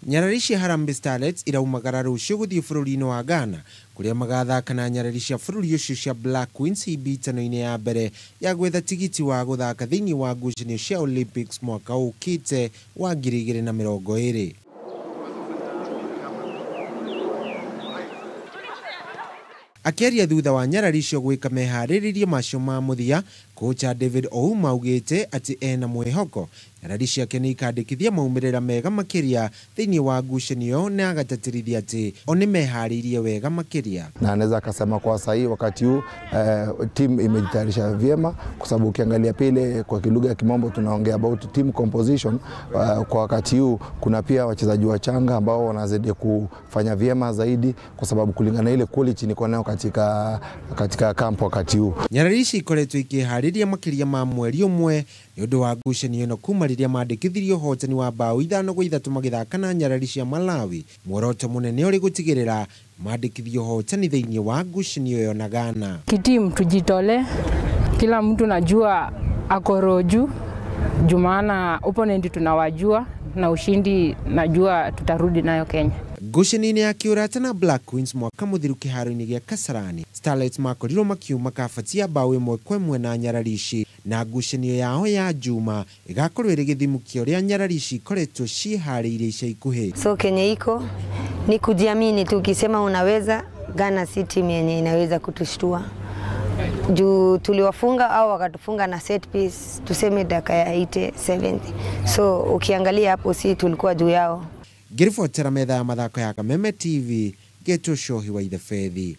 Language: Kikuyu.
Nyarari cia Harambee Starlets iraumagara rũciũ gũthiĩ bũrũri-inĩ wa Ghana kũrĩa magathaka na nyarari cia bũrũri ũcio cia Black Queens hĩmbĩtano-inĩ ya mbere ya gwetha tigiti wa gũthaka thĩinĩ wa ngucanio cia Olympics mwaka ũkĩte wa 2020. Akĩaria thutha wa nyarari icio gwĩka meharĩrĩria macio ma mũthia, kocha David Ouma augĩte atĩ ena mwĩhoko nyarari ciake nĩ ikandĩkithia maumĩrĩra mega makĩria thĩinĩ wa ngucanio na agatatĩrithia atĩ o nĩ meharĩirie wega makĩria. Na anaweza akasema kwa sahii wakati huu timu imejitayarisha vyema, kwa sababu ukiangalia pile kwa kilugha ya kimombo tunaongea about team composition. Kwa wakati huu kuna pia wachezaji wachanga ambao wanazidi kufanya vyema zaidi, kwa sababu kulingana ile quality niko nayo katika kampo wakati huu. Nyarari ici ikoretwo ikĩharĩria makĩria ma mweri ũmwe nĩ ũndũ wa ngucanio ĩno kuma rĩrĩa mandĩkithirie ũhotani wa mbaũ 5-3 magĩthaka na nyarari cia Malawi. Muoroto mũnene ũrĩ gũtigĩrĩra mandĩkithie ũhotani thĩinĩ wa ngucanio ĩyo na Ghana. Kitimu tujitole, kila mtu najua akoro juu, maana opponent tunawajua na ushindi najua tutarudi nayo Kenya. Ngucanio-inĩ ya kĩũrata na Black Queens mwaka mũthiru kĩharo-inĩ gĩa Kasarani, Starlets makorirwo makiuma kabati ya mbaũ 1-1 na nyarari ici, na ngucanio yao ya Juma ĩgakorwo ĩrĩ gĩthimo kĩa ũrĩa nyarari ici ikoretwo ciĩharĩirie ica ikuhĩ. So Kenya iko ni kujiamini tu, ukisema unaweza. Ghana si timu yenye inaweza kutushtua juu tuliwafunga au wakatufunga na set piece tuseme dakika ya 87. So ukiangalia hapo si tulikuwa juu yao. Ngĩribotera metha ya mathako ya Kameme TV, Gĩtũ Cohi wa Ithefethi.